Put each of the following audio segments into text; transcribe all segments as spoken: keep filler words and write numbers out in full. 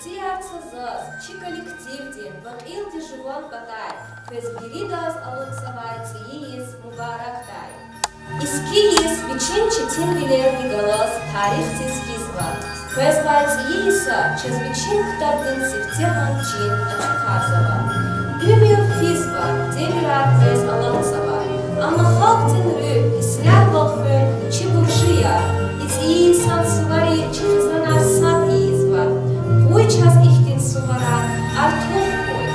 Сиярца заз чи коллективдин ва кьилди жуван патай квез виридаз алукьзавай цӀийи йис мубаракдай. Иски йис вичин четинвилерни галаз тарихдиз физва. Къвезвай цӀийи йиса чаз вичин ктабдин сифтегьан чин ачухарзава. Уьмуьр физва, девирар къвез алатзава. Амма халкьдин руьгь, гьиссервал хуьн чи буржи я. И цӀийи йисан сувари чи хизанар сад ийизва. Къуй чаз ихьтин суварар, артух хьуй.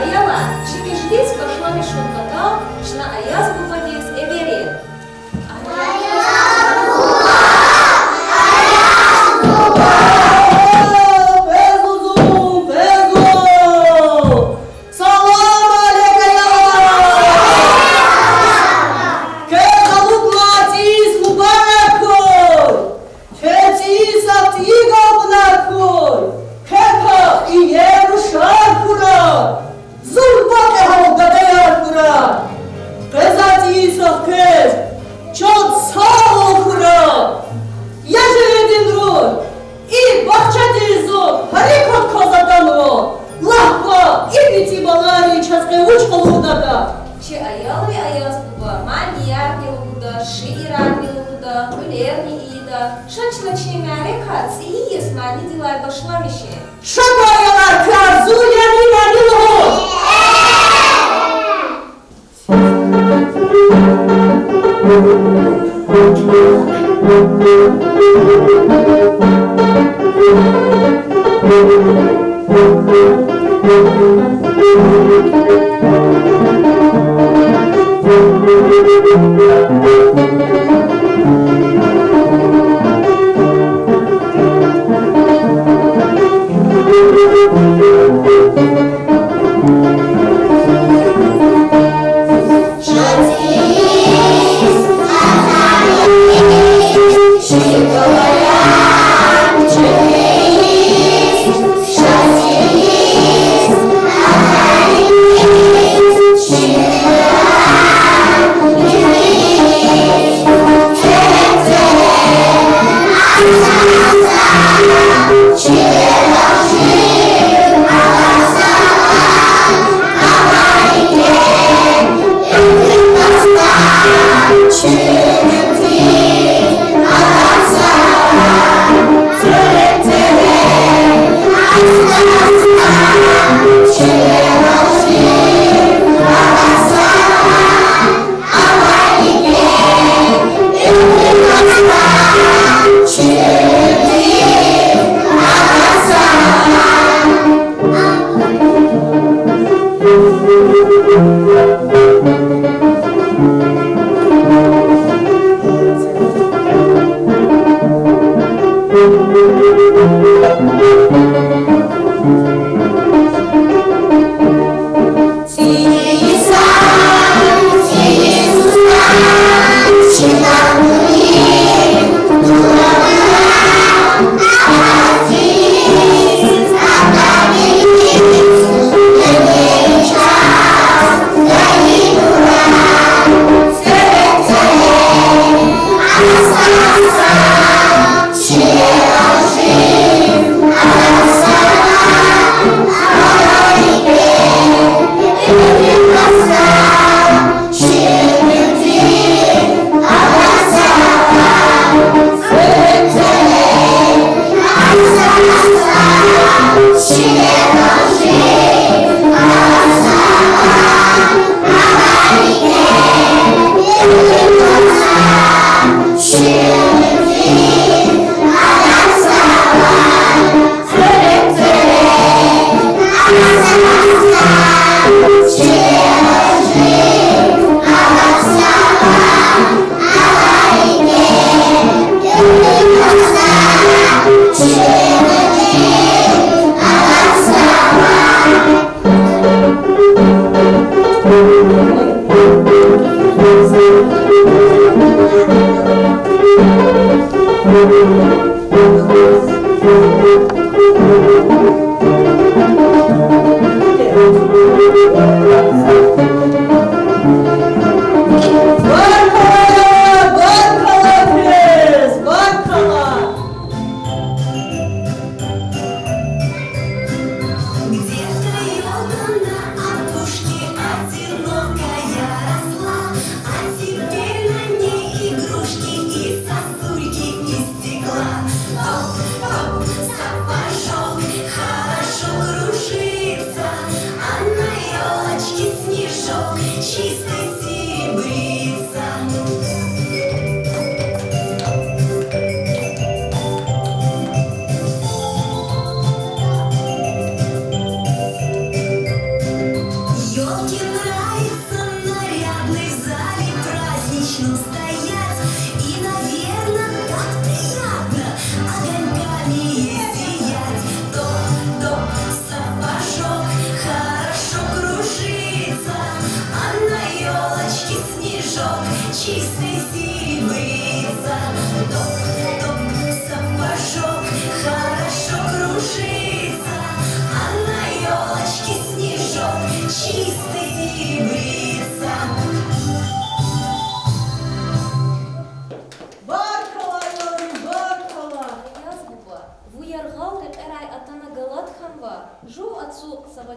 Аялар, чи межлис башламишун патал чна Аяз бубадиз эверин. Салам алейк, аялар! Квез алукьнавай цӀийи йис мубарак хьуй! Квез цӀийи йисав цӀийи галкӀунар хьуй! Квекай иер рушар хьурай! Зурба кьегьал гадаяр хьурай! Къвезвай цӀийи йисав квез чан сагъвал хьурай! Я жуьредин руьгь, и бахчадиз зун гьарикат кваз атанва. Лагь кван, и меци балайрин чаз къе вуч къалурнатӀа? Чи аялри Аяз буба маниярни лугьуда, шиирарни лугьуда, кьуьлерни ийида. Ша чна чи мярекат цӀийи йис манидилай башламишин. Ша кван, аялар, квез арзу яни мани лугьун?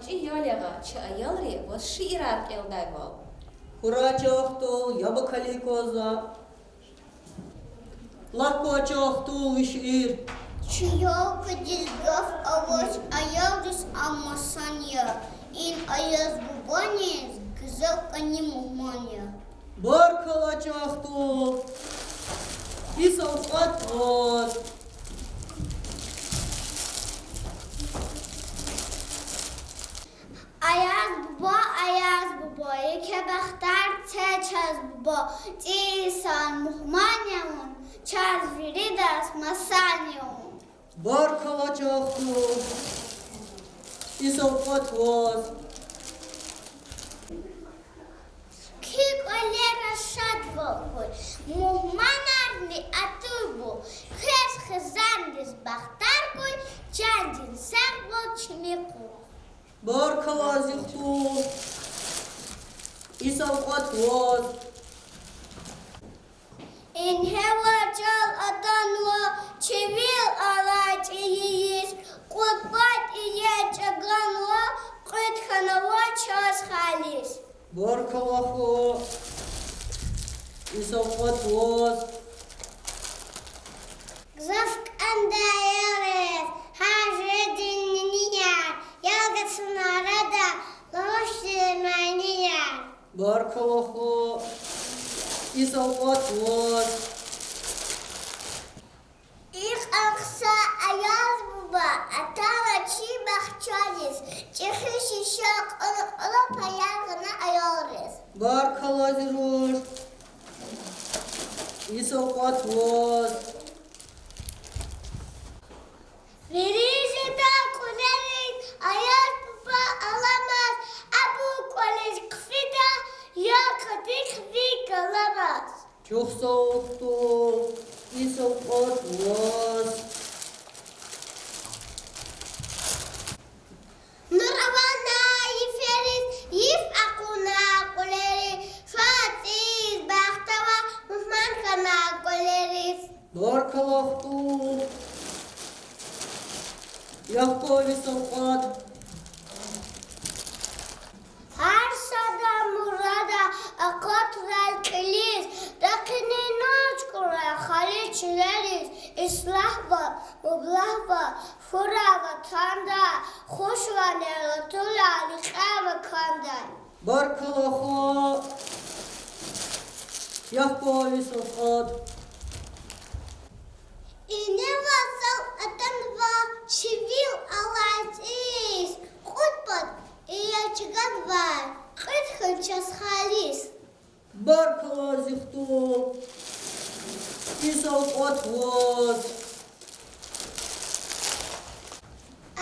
Чи ял ягъа, чи аялри, ваз шиирар кӀелдайвал. Хьурай чахъ хтул, яб акализ кваз за. Лагь кван чахъ хтул ви шиир. Чи ёлкадиз гаф авач, аялриз ам масан я. Им Аяз бубаниз гзаф кӀани мугьман я. Баркалла чахъ хтул. И савкьват ваз. Аяз буба, Аяз буба, еке бахтар це чаз, буба, цӀийи йисан мугьман я вун, чаз виридаз масан я вун. Баркалла чахъ хтул. И савкьват ваз. Куь кӀвалера шадвал хьуй, мугьманарни атуйбур, квез хизандиз бахтар гуй, чандин сагъвал, чими къур. Баркалла зи хтул. И савкьват ваз. Ингье ваз чӀал атанва, чи вил алай цӀийи йис, кьуд пад иер чӀаганва, кьуьд хьанва чаз халис. Баркалла хьуй. И савкьват ваз. Гзаф кӀандай аялриз, гьар жуьредин нинияр, ялгацна арада лугьуз чи манияр. Баркалла хьуй. И савкьват ваз. Икьван хъсан, Аяз буба, атанва чи бахчадиз, чӀехи шиша кьур-кьур паяр гъана аялриз. Баркалла зи руш. И савкьват ваз. Вири жедай кьуьлерин, Аяз буба, аламаз, абур кӀвализ хъфида, я кадихъ ви каламаз. Чухсагъул хтул, и савкьват ваз. Нур авуна йифериз, йиф акъудна кьуьлериз, ша цӀийиз бахтавар, мугьман хьана кьуьлериз. Баркалла хтул. Яхъ кван ви савкьват. Гьар садан мурада акъатрай кьилиз, ракъини наз кьурай хали чилериз, ислагьвал, мублагьвал хьурай ватандай, хуш ванер атурай рекьяй макандай. Баркалла хьуй. Яхъ кван ви савкьват. Ингье ваз чӀал атанва, чи вил алай цӀийи йис, кьуд пад иер чӀаганва, кьуьд хьана чаз халис. Баркалла зи хтул. И савкьват ваз.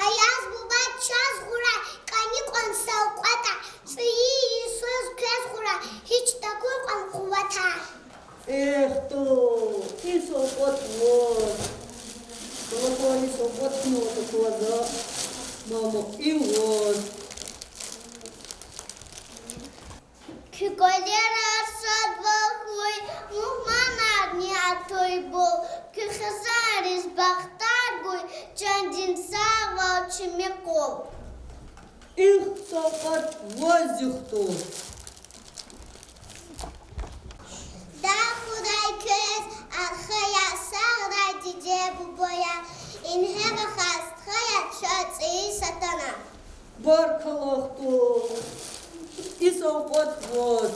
Аяз буба, чаз гъурай кӀани кьван савкьватар, цӀийи йисуз квез гъурай гьич такуй кьван къуватар. Эхту, и савкьват ваз. Балакай, и савкьват куьне аквазва, мама, и ваз. Куь кӀвалера шадвал хьуй, мугьманарни атуйбур, куь хизанриз бахтар гуй, чандин сагъвал, чими къур. Ихьтин савкьват ваз, зи хтул. Дагъ хуьрай квез архаяр, сагърай диде-бубаяр, ингье вахар, стхаяр, чаз цӀийи са тана. Баркалла хтул. И савкьват ваз.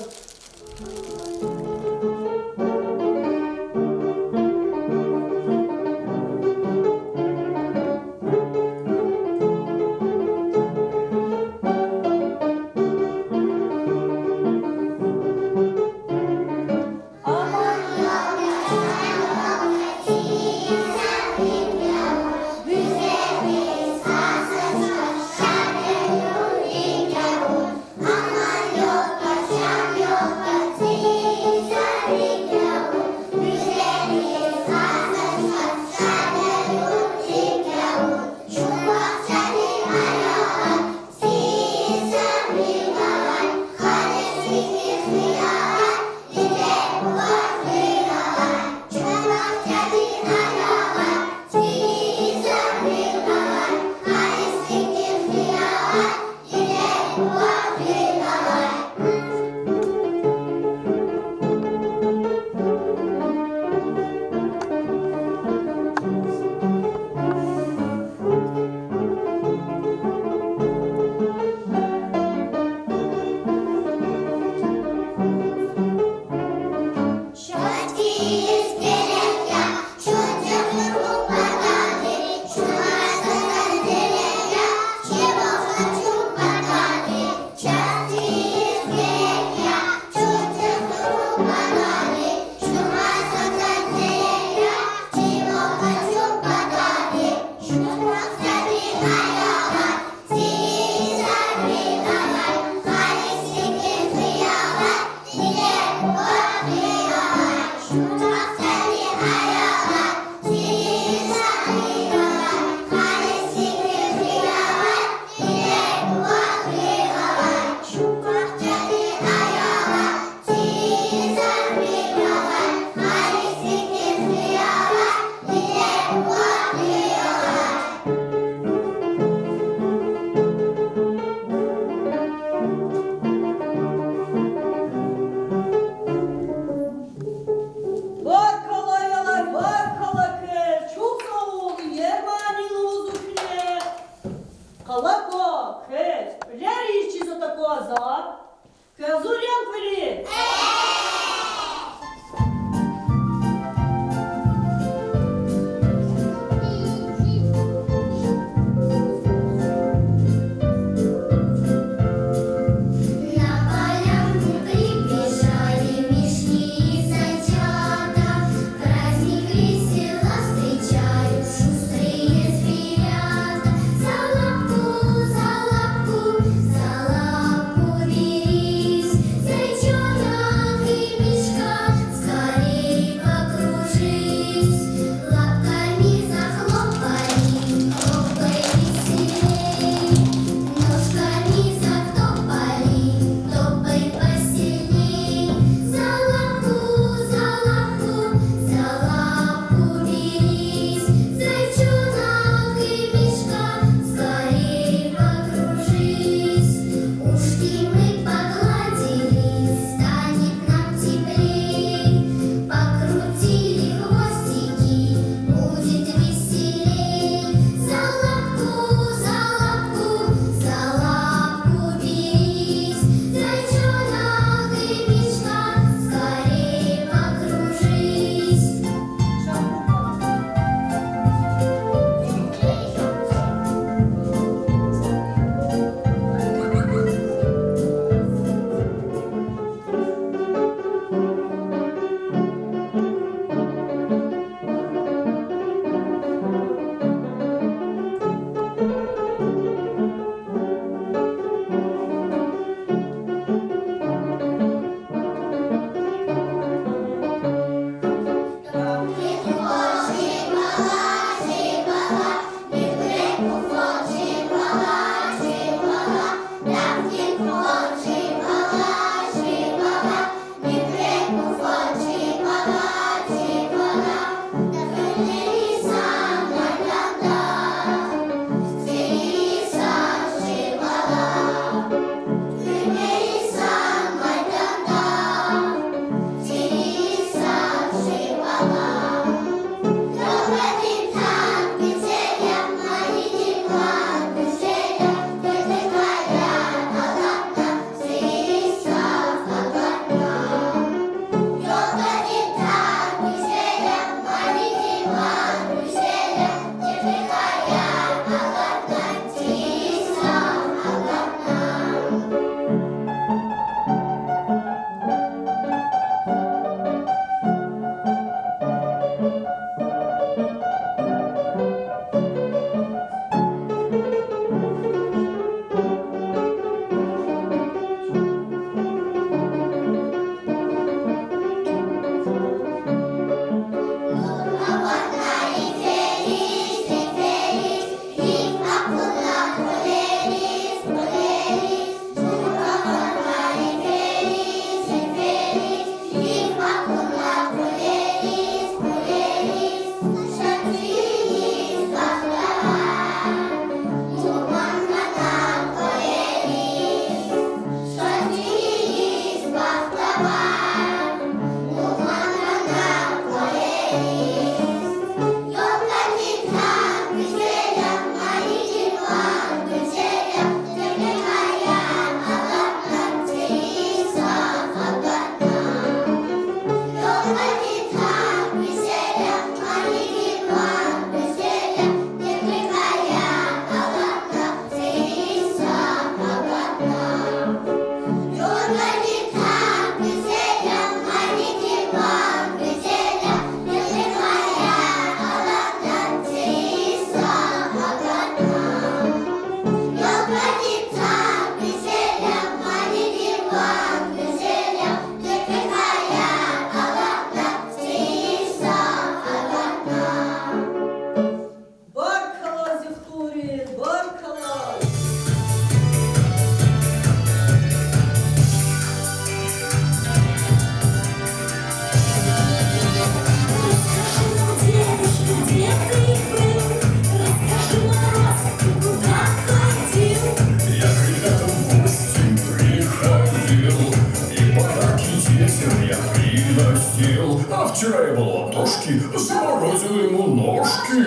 Морозилы ему ножки.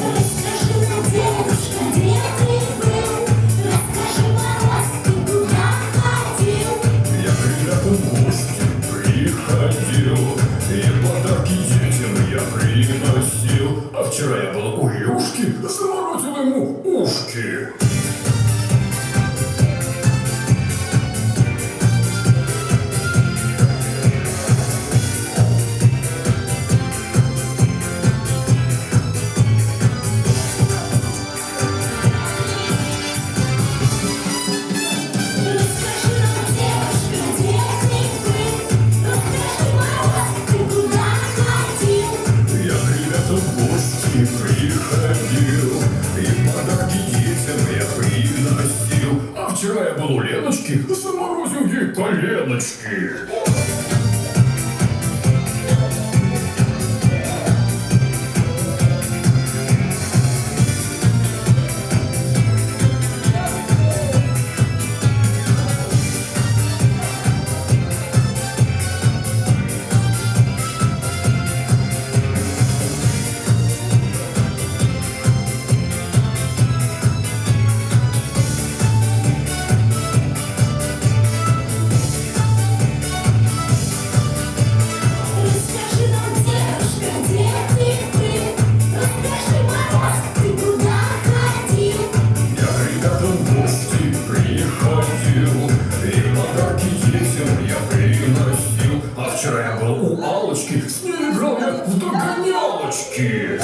Расскажи нам, дедушка, где ты был? Расскажи, Мороз, ты куда ходил? Я к ребятам в гости приходил, и подарки детям я приносил. А вчера я был у Илюшки, заморозил ему ушки. Расскажи нам, дедушка, где ты был? Расскажи, Мороз, ты куда ходил? Я к ребятам в гости приходил, и подарки детям я приносил. А вчера я был у Леночки, заморозил ей коленочки. Расскажи нам, дедушка, где ты был? Расскажи, Мороз, ты куда ходил? Я к ребятам в гости приходил, и подарки детям я приносил. А вчера я был у Аллочки, с ней играл я в догонялочки.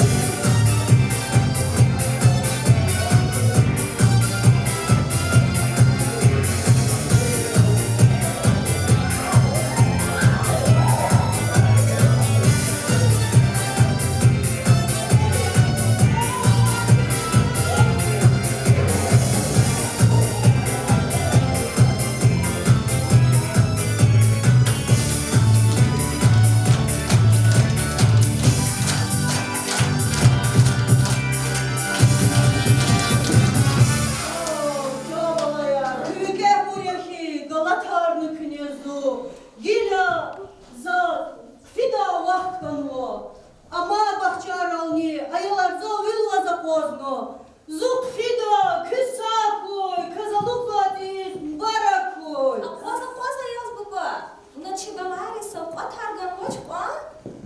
О, чан балаяр, куь рикӀе гьур я хьи, галатарна куьне зун. Гила заз хъфидай вахт хьанва. Амай бахчайрални аялар зун вил ваз акъвазна. Зун хъфида, куьн сагъ хьуй, квез алукӀзавай цӀийи йис мубарак хьуй. Акъваз, акъваз, Аяз буба. Вуна чи балайриз савкьватар ганвач кьван?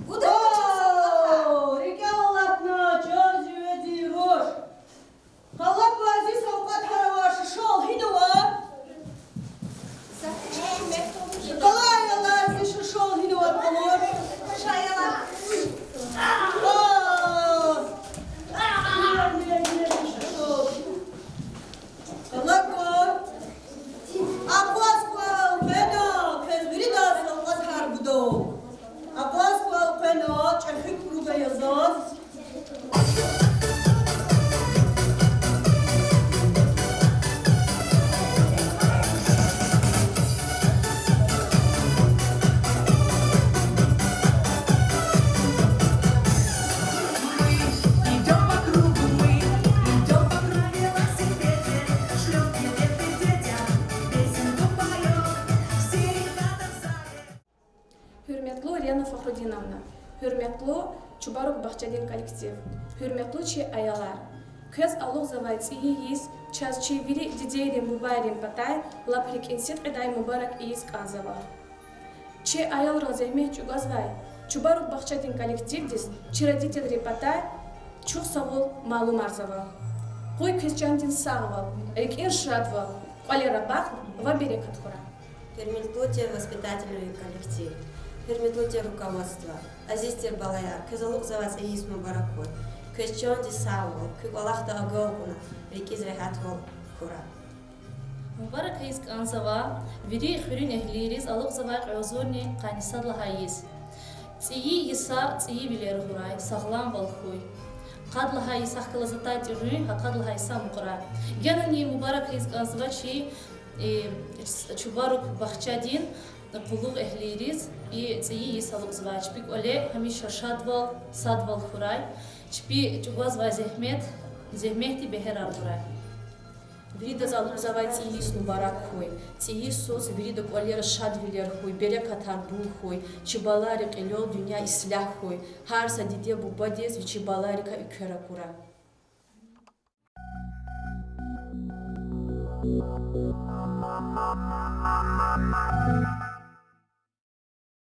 Гуда вуна чаз савкьватар. О, рикӀел алатна, чан живедин руш. Къала квай зи савкьватар авай шушал гьинава? Къала аялар, зи шушал гьинава, къалур. Ша, аялар. О! Къала кван. Акъваз кван, къведа, квез вирида савкьватар гуда. Акъваз кван, къвена, чӀехи круг ая заз. Гьуьрметлу Рена Фахрудиновна, гьуьрметлу Чубарук бахчадин коллектив, гьуьрметлу чи аялар! Квез алукӀзавай цӀийи йис чаз чи вири дидейрин, бубайрин патай лап рикӀин сидкьидай мубарак ийиз кӀанзава. Чи аялрал зегьмет чӀугвазвай Чубарук бахчадин коллективдиз чи родителрин патай чухсагъул малумарзава. Къуй квез чандин сагъвал, рикӀин шадвал, кӀвалера бахт ва берекат хьурай. Гьуьрметлу тир воспитательный коллектив, гьуьрметлу тир руководство, азиз тир балаяр, квез алукӀзавай цӀийи йис мубарак хьуй. Квез чандин сагъвал, куь кӀвалахда агалкьуна, рикӀиз регьятвал хьурай. Мубарак ийиз кӀанзава вири хуьруьн эгьлийриз алукӀзавай кьве агъзурни къанни сад лагьай йис. ЦӀийи йисар цӀийивилер гъурай, сагъламвал хьуй. Къад лагьай йисахъ галаз атай тӀуьгъуьн гьа къад лагьай йисан мукьварай. Генани мубарак ийиз кӀанзава чи, э, Чубарук бахчадин Къуллугъ эгьлийриз и цӀийи йис алукӀзавай. Чпи кӀвале гьамиша шадвал, садвал хьурай. Чпи чӀугвазвай зегьмет, зегьметдин бегьерар гурай. Виридаз алукӀзавай цӀийи йис мубарак хьуй. ЦӀийи йисуз вирида кӀвалера шадвилер хьуй, берекатар бул хьуй, чи балайрин кьилел дуьнья ислягь хьуй, гьар са диде-бубадиз вичин балайрикай уьтквер акурай.